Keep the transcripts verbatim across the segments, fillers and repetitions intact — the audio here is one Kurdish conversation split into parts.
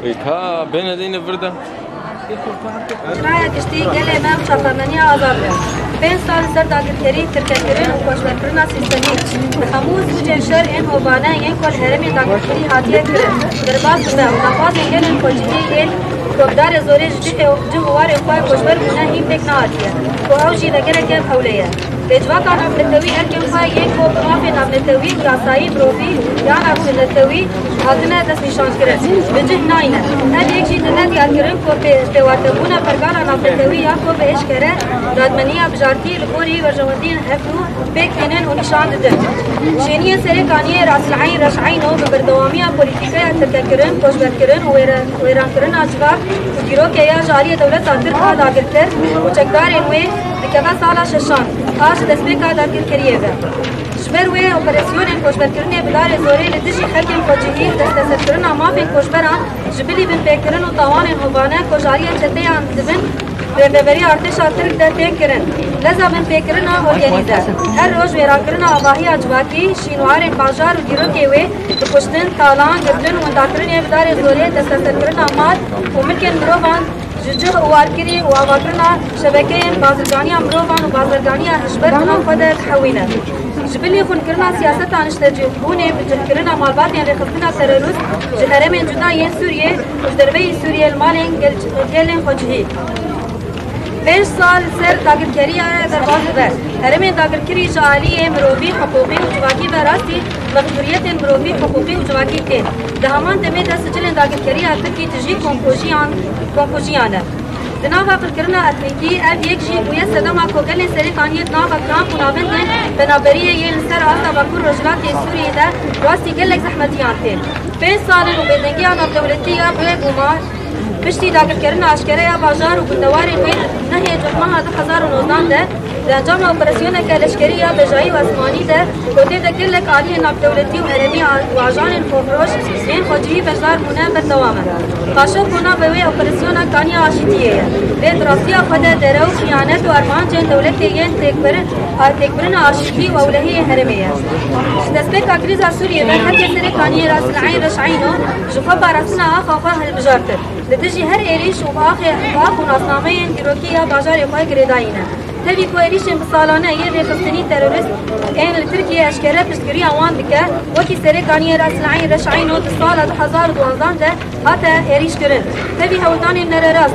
Wê ka bêne dîne vir de. Raya giştî gelê me û çaxemeniya azad be. Pênc sal li ser dagirkerî, tirkekirin û koçberkirina sîstemî, bi hemû sûcên şer ên hovane yên ku li herêmên dagirkerî hatiye kirin, derbas dibe û daxwazên gelên xwecihî yên ku bi darê zorê ji cihê, cih û warê xwe koçber bûne hîn pêk nehatiye, ku ew jî vegereke bi hewle ye. Lê civaka navnetewî erkên xwe yên ku bi mafên navnetewî û yasayî mirovî yan navnetewî hatine destnîşankirin, bi cih nayne. Her yek jî tine diyarkirin ku pê-, pêwatebûna pergala navnetewî ya ku bi eşkere dadmeniya bijartî li gorî berjewendiyên hevdû pêk tînin û nîşan didin. Şêniyên Serê Kaniyê Rasil Eyn Reş Eyno bi berdewamiya polîtîkeya tirkekirin, koçberkirin û wêre-, wêrankirina civak û dîrokê ya ji aliyê dewleta Tirk a dagirker û çekdarên wê dikeve sala şeşan a ji destpêka dagirkeriyê ve. Ji ber wê operasyonên koçberkirinê bi darê zorê li dijî xelkên xwecihî û desteserkirina mafên koçberan ji bilî binpêkirin û tawanên hovane ku ji aliyê çeteyan dibin rêveberiya artêşa Tirk de tên kirin. Leza binpêkirina organîze. Her roj wêrakirina avahiya civakî, şînwarên bajar û dîrokê wê, bi kuştin, talan, girtin û windakirinê bi darê zorê desteserkirina mal û milkên mirovan ji cih û warkirî û avakirina şebekeyên bazirganiya mirovan û bazirganiya hişber di nav xwe de dihewîne. Ji bilî xwînkirina siyaseta niştecihbûnê, bi cihkirina malbatên rêxistina terorist ji herêmên cuda yên Sûriyê û ji derveyî Sûriyê li malên gel-, gelên xwecihî. Pênc sal li ser dagirkeriya derbas dibe. Herêmên dagirkirî ji aliyê mirovî, hiqûqî û civakî ve rastî mexdûriyetên mirovî, hiqûqî û civakî tên. Di heman demê de sicilên dagirkeriya Tirkî tijî komkujiyan, komkujiyan e. Di nava qirkirina etnîkî, ev yek jî bûye sedema ku gelên Serê Kaniyê di nava kamp û navendên penaberiyê yên li ser asta Bakur Rojhilatê Sûriyê de rastî gelek zehmetiyan tên. Pênc sal in û bêdengiya navdewletî ya bi guman, piştî dagirkerina eşkere ya bajar û gundewarên wê di nehê Cotmeha du hezar û nozdan de, di encama operasyoneke leşkerî ya bejayî û esmanî de, ku tê de gelek aliyên navdewletî û herêmî a-, û ajanên xwefroş yên xwecihî beşdar bûne, berdewam e. Qaşo ku navê wê operasyona Kaniya Aşîtiyê ye. Lê di rastiya xwe de dere û xiyanet û armancên dewletê yên têkbirin, a, têkbirina aşîtî û ewlehiyê herêmê ye. Ji destpêka krîza Sûriyê ve xelkê Serê Kaniyê Rasil Eyn Reş Eyno ji xwe parastina axa xwe hilbijartin. Li dijî her êrîş û axê, ax û nasnameyên dîrokî ya bajarê xwe girêdayî ne. Tevî ku êrîşên bi salane yên rêxistinî terorist ên li Tirkiyê eşkere piştgiriya wan dike, wekî Serê Kaniyê Rasil Eyn Reş Eyno di sala du hezar û duwanzdan de hate êrîş kirin. Tevî hewldanên nererast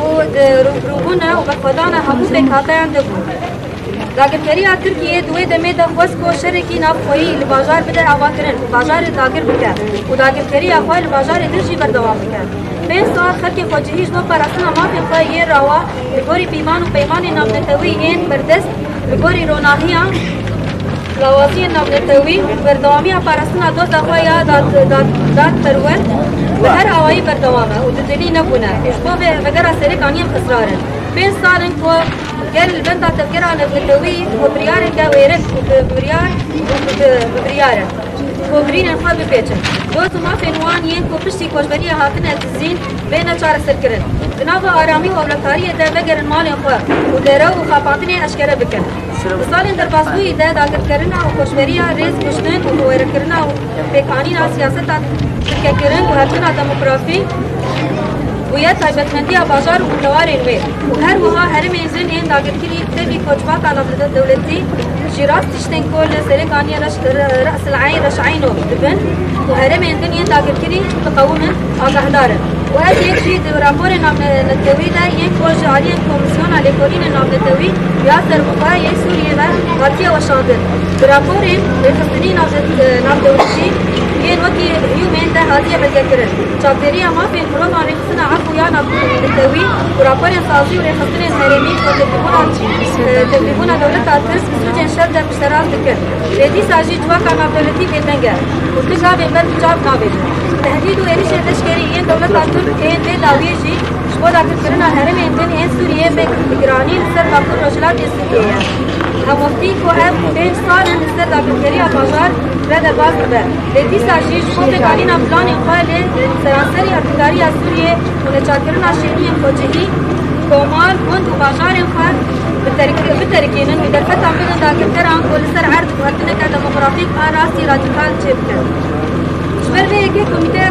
û di rû-, rûbûna û berxwedana hemû pêkhateyan de bû. Dagirkeriya Tirkiyê di wê demê de xwest ku şerekî navxweyî li bajar bide avakirin, bajarê dagir bike û dagirkeriya xwe li bajarê din jî berdewam bike. Pênc sal xelkê xwecihî ji bo parastina mafên xwe yên rawa li gorî pîvan û peymanên navnetewî yên berdest, li gorî ronahiya lawaziyên navnetewî û berdewamiya parastina doza xwe ya dad-, dad-, dadperwer bi her awayî berdewam e û didilî nebûne û ji bo vê vegera Serê Kaniyê bi israr in. Pênc sal in ku gel li benda tevgera navnetewî ku biryareke wêrin û bi biryar û bi, bi, bi biryar e ku birînên xwe bipêçin. Doz û mafên wan yên ku piştî koçberiyê hatine dizîn bêne çareserkirin. Di nava aramî û ewlekariyê de vegerin malên xwe û dere û xapandinê eşkere bikin. Di salên derbasbûyî de dagirkerina û koçberiya rêz kuştin û wêrekirina û pêkanîna siyaseta tirkekirin û hevdina demografî bûye taybetmendiya bajar û gundewarên wê û her wiha herêmên din yên dagirkirî tevî ku civaka navdewletî jî rast tiştên ku li Serê Kaniyê Reş-, Re-, Resil Eyn Reş Eyno dibin û herêmên din yên dagirkirî diqewimin, agahdar in. Û ev yek jî di raporên navnetewî de yên ku ji aliyên Komîsyona Lêkolînên Navnetewî ya Serbixwe yê Sûriyê ve hatiye weşandin. Di raporên rêxistinî navde-, navdewletî yên wekî Human de hatiye belgekirin. Çavdêriya mafên mirovan, rêxistina efû ya navnetewî û raporên sazî û rêxistinên herêmî ku tevlîbûna, e, tevlîbûna dewleta Tirk bi sûcên şer de pişterast dikin. Lê dîsa jî civaka navdewletî bêdeng e û tu gavên ber bi çav navêjin. Tehdîd û êrişên leşkerî yên dewleta Tirk ên vê dawiyê jî ji bo dagirkirina herêmên din ên Sûriyê pêk bi giranî li ser Bakur Rojhilatê Sûriyê ye. Hemwektî ku ev pênc sal in li ser dagirkeriya bajar re derbas dibe. Lê dîsa jî ji bo pêkanîna planên xwe li seranserî erdnîgariya Sûriyê û neçarkirina şêniyên xwecihî, komar, gund û bajarên xwe biterk-, biterkînin û derfetan bidin dagirkeran ku li ser erd guhertineke demografîk a rastî radîkal çêbikin. Ji ber vê yekê Komîtê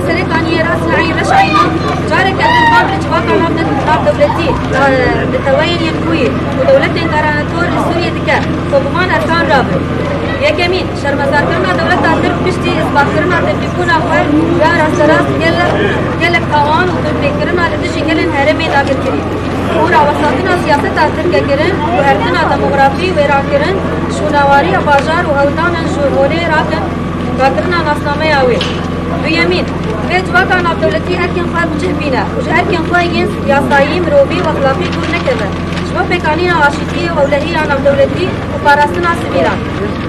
Serê Kaniyê Ras Le'în Reş'îno careke din van li civaka nav-, navdewletî, e, neteweyên Yekbûyî û dewletên garantor li Sûriyê dike ku bi van erkan rabin. Yekemîn, şermezarkirina dewleta Tirk piştî îsbatkirina tevlîbûna xwe ya rasterast gelek, gelek tawan û binpêkirina li dijî gelên herêmê dagirkirî û rawestandina siyaseta Tirke kirin, guhertina demografî, wêrankirin, şûnawariya bajar û hewldanin ji holê rakin rakirina nasnameya wê. Duyemîn, vê civaka navdewletî erkên xwe bi cih bîne û ji erkên xwe yên yasayî, mirovî û exlaqî dûr nekeve. Ji bo pêkanîna aşîtiyê û ewlehiya navdewletî û parastina sivîlan.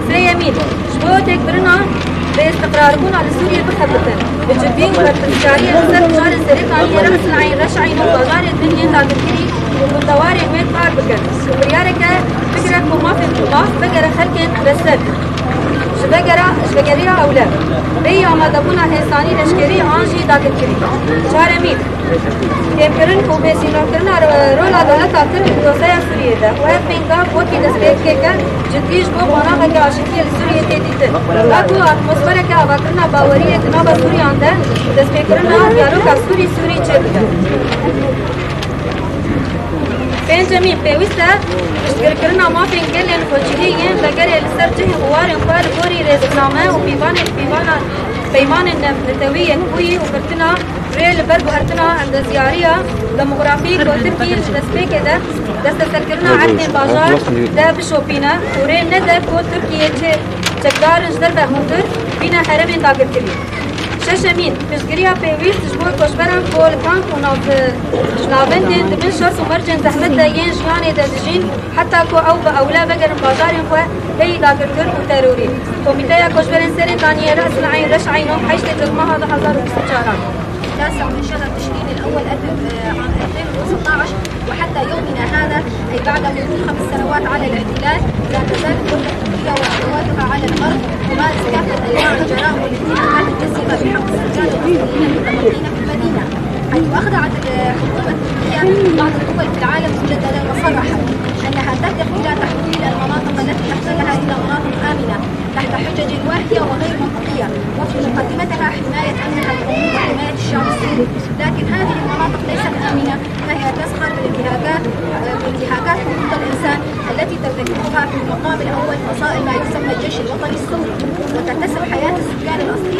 Sêyemîn, ji bo têkbirina bêîstiqrarbûna li Sûriyê bixebitin, bi cidî û berpirsyariyê li ser mijarê Serê Kaniyê Ras Le'în Reş'în û bajarê din yên dagirkirî û gundewarên wê kar bikin û biryareke bigire ku mafên maf vegere xelkên reset. Ji vegera, ji vegeriya ewle, bêyî amadebûna hêsanî leşkerî an jî dagirkirî. Çaremîn, kêmkirin û bêsînorkirina ro-, rola dewleta Tirk di proseya Sûriyê de û ev pênga wekî destpêkeke cidî ji bo qonaxeke aşîtiyê li Sûriyê tê dîtin. Wek ku atmosfereke avakirina baweriyê di nava Sûriyan de destpêkirina diyaloga Sûrî-Sûrî çêbibe. Pêncemîn, pêwîst e piştgirkirina mafên gelên xwecihî yên vegerê li ser cihên û warên xwe li gorî rêziname û pîvanên, pîvana, peymanên nev-, netewî yên Yekbûyî û girtina rê li ber guhertina endezyariya demografî ku Tirkî ji destpêkê de desteserkirina erdên bajar de bişopîne û rê nede ku Tirkiyê çê-, çekdarin ji derve hundir bîne herêmên dagirkirî. Şeşemîn, piştgiriya pêwîst ji bo koçberan ku li kamp û nav-, navendên di bin şert û mercên zehmet de yên jiyanê de dijîn, heta ku ew bi ewle vegerin bajarên xwe, heyî dagirkir û terorî. Komîteya Koçberên Serê Kaniyê Ras Le'în Reş'îno heştê Tirkmeha du hazar û bîst û çaran. التاسع من شهر تشرين الأول ألف، آه، عام ألفين وستة عشر، وحتى يومنا هذا، أي بعد مرور خمس سنوات على الاحتلال، لا تزال الدولة التركية وخطواتها على الأرض تمارس كافة أنواع الجرائم والانتهاكات الجسيمة بحق السكان المصريين المتبقين في المدينة، حيث أخضعت الحكومة التركية بعض الدول في العالم مجددا وصرحت أنها تهدف إلى تحويل المناطق التي تحتلها إلى مناطق آمنة تحت حجج واهية وغير منطقية، وفي مقدمتها حماية أمنها القومي وحماية الشعب السوري. لكن هذه المناطق ليست آمنة، فهي تزخر بالانتهاكات، بالانتهاكات حقوق الإنسان التي ترتكبها في المقام الأول فصائل ما يسمى الجيش الوطني السوري، وتتسم حياة السكان الأصليين.